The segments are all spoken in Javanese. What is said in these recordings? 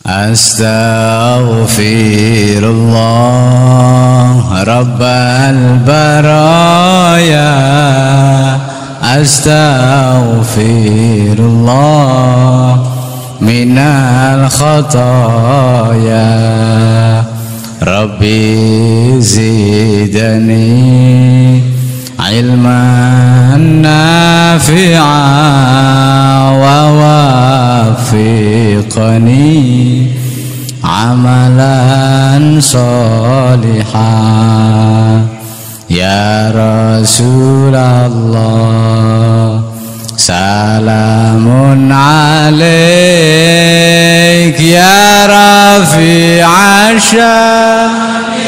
Astaghfirullah Rabbal baraya, astaghfirullah minal khataya, Rabbi zidni ilman nafi'a wa wafiqni amalan sholihan. Ya Rasulullah salamun alaik ya rafi'a syani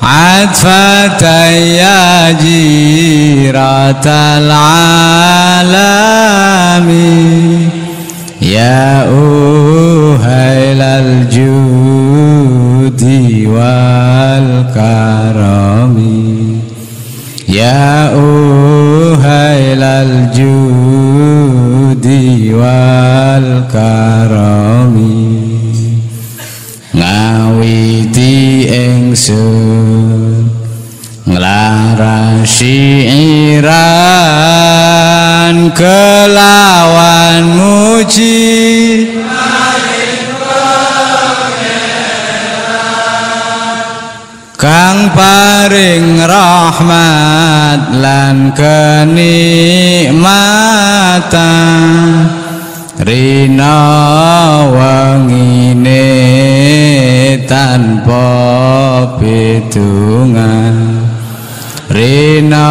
عطفة يا جيرة العالم يا أهل الجود والكرم يا أهل الجود والكرم. Ngawiti ingsun nglarasi iran kelawan muji kang paring rahmat lan kenikmatan rina wengine tanpa pitungan, rina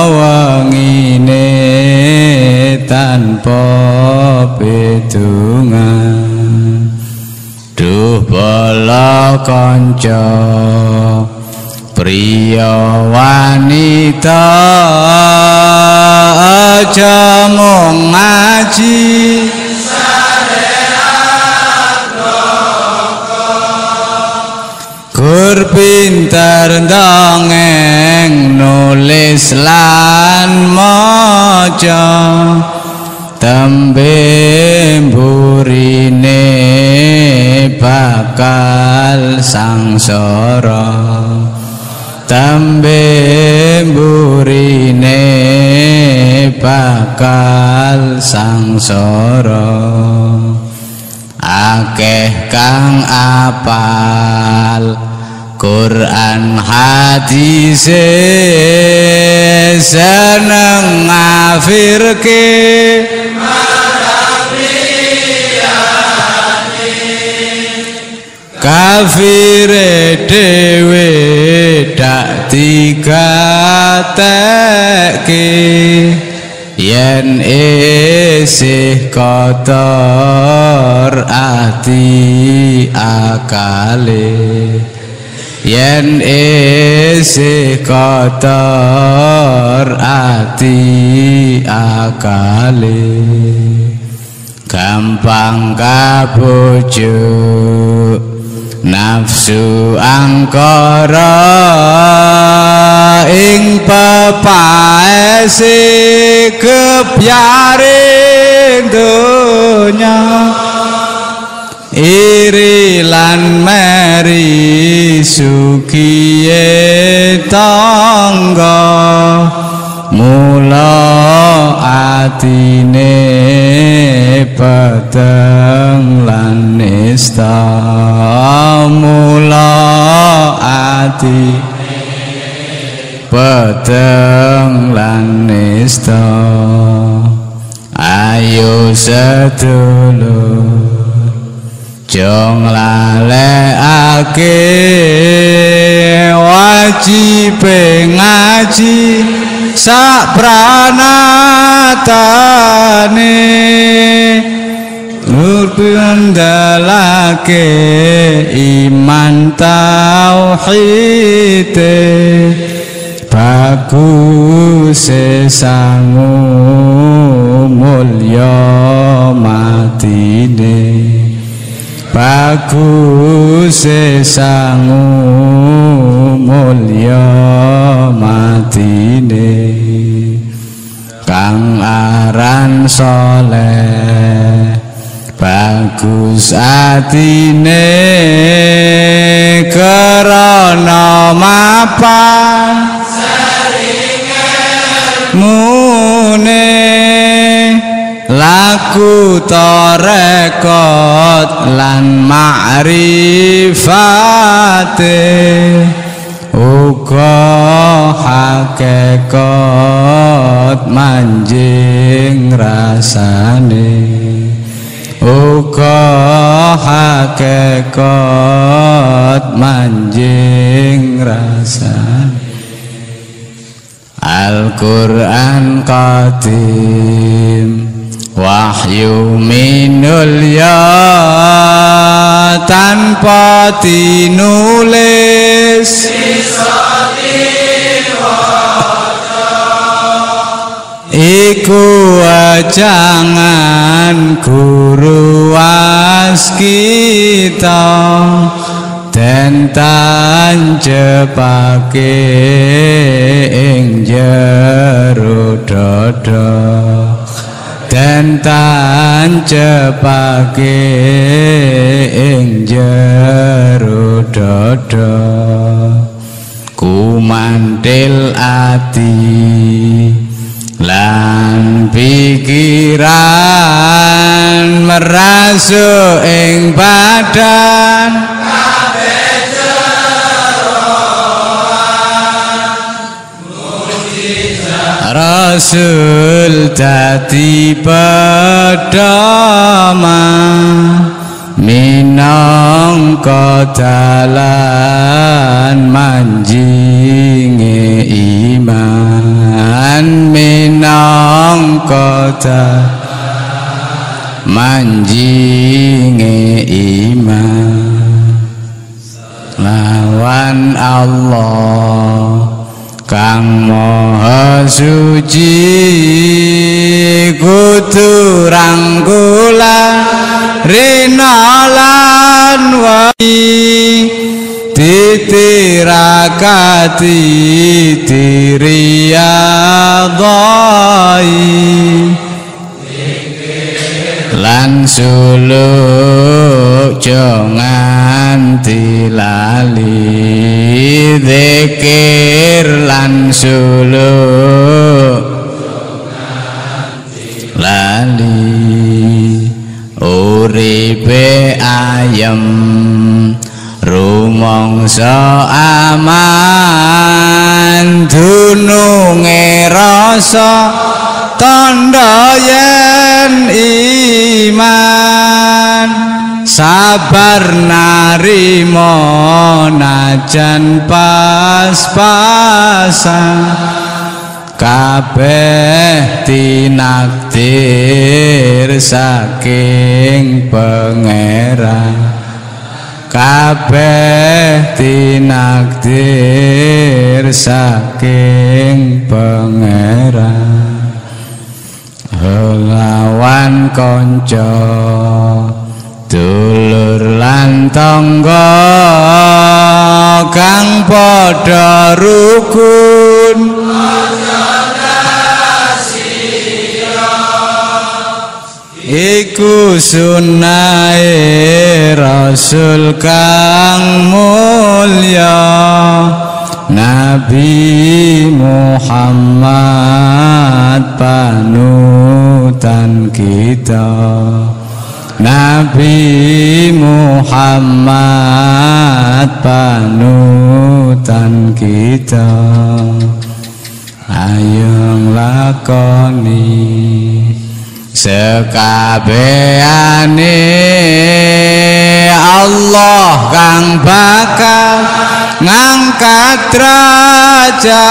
wengine tanpa pitungan. Duh bala kanca priya wanita aja mung ngaji syariat gur pinter dongeng nulis lan maca tembe mburine bakal sangsara, tembe mburine bakal sangsara. Akeh kang apal Quran hadise seneng ngafirke kafire dhewe dak digatekke yen isih kotor ati akale, yen isih kotor ati akale. Gampang kabujuk nafsu angkara ing pepaese kebyaring donya, iri lan meri sugiye tangga, mula atine peteng lan nista, mula ati peteng lan nista. Ayo sedulur jong lalekake wajibe ngaji sak pranatane, nur andalake iman tauhid, bagus sangu mulya matine, bagus sangu mulya matine. Kang kang aran soleh bagus atine krana mapan mune laku tarekot lan ma'rifate uga hakikat manjing rasane uga hakikat manjing rasane. Al-Qur'an qadim wahyu minul ya tanpa tinulis iku ajangan guru waskita den tancepake ing jero dada den tancepake ing jero dada kumantil ati lan pikiran merasuk ing badan kabeh jeroan mukjizat Rasul dadi pedoman minangka dalan manjinge iman minangka dalan manjinge iman lawan Allah kang maha suci kudu rangkulan rina lan wengi ditirakati diriyadhai lan suluk jangan dilali zikir lan suluk lali uripe ayem rumangsa aman dununge rasa tandha yen iman sabar narima najan pas-pasan kabeh tinakdir saking Pangeran kabeh tinakdir saking Pangeran lawan kanca dulur lan tangga kang padha rukun iku sunnahe Rasul kang mulya Nabi Muhammad panutan kita Nabi Muhammad panutan kita ayo nglakoni sekabehane Allah kang bakal ngangkat derajate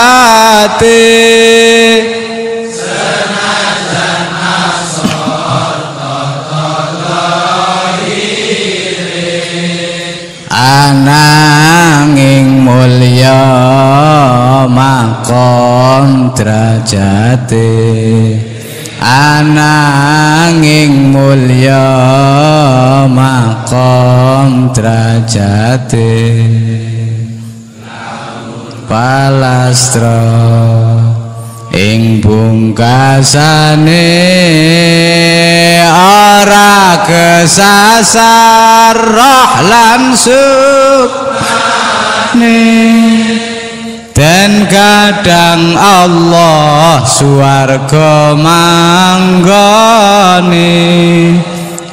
senajan asor tata lahire ananging mulya makom derajate ananging mulya makom derajate palastra Ing pungkasane ora kesasar roh lan sukmane. Dan kadang Allah swarga manggone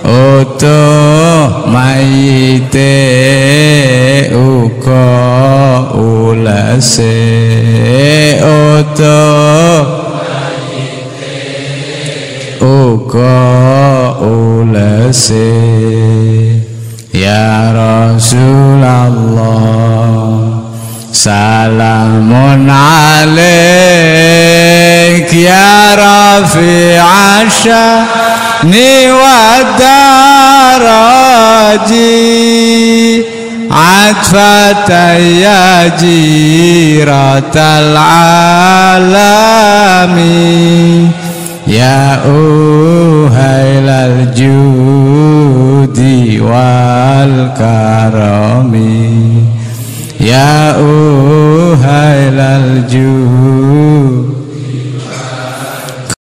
utuh mayite uga ulese, utuh mayite uga ulese. Ya Rasulullah salamun alaik ya rafi'a sya'ni wa daraji atfata ya jiratal alami ya uhailal judi wal karami ya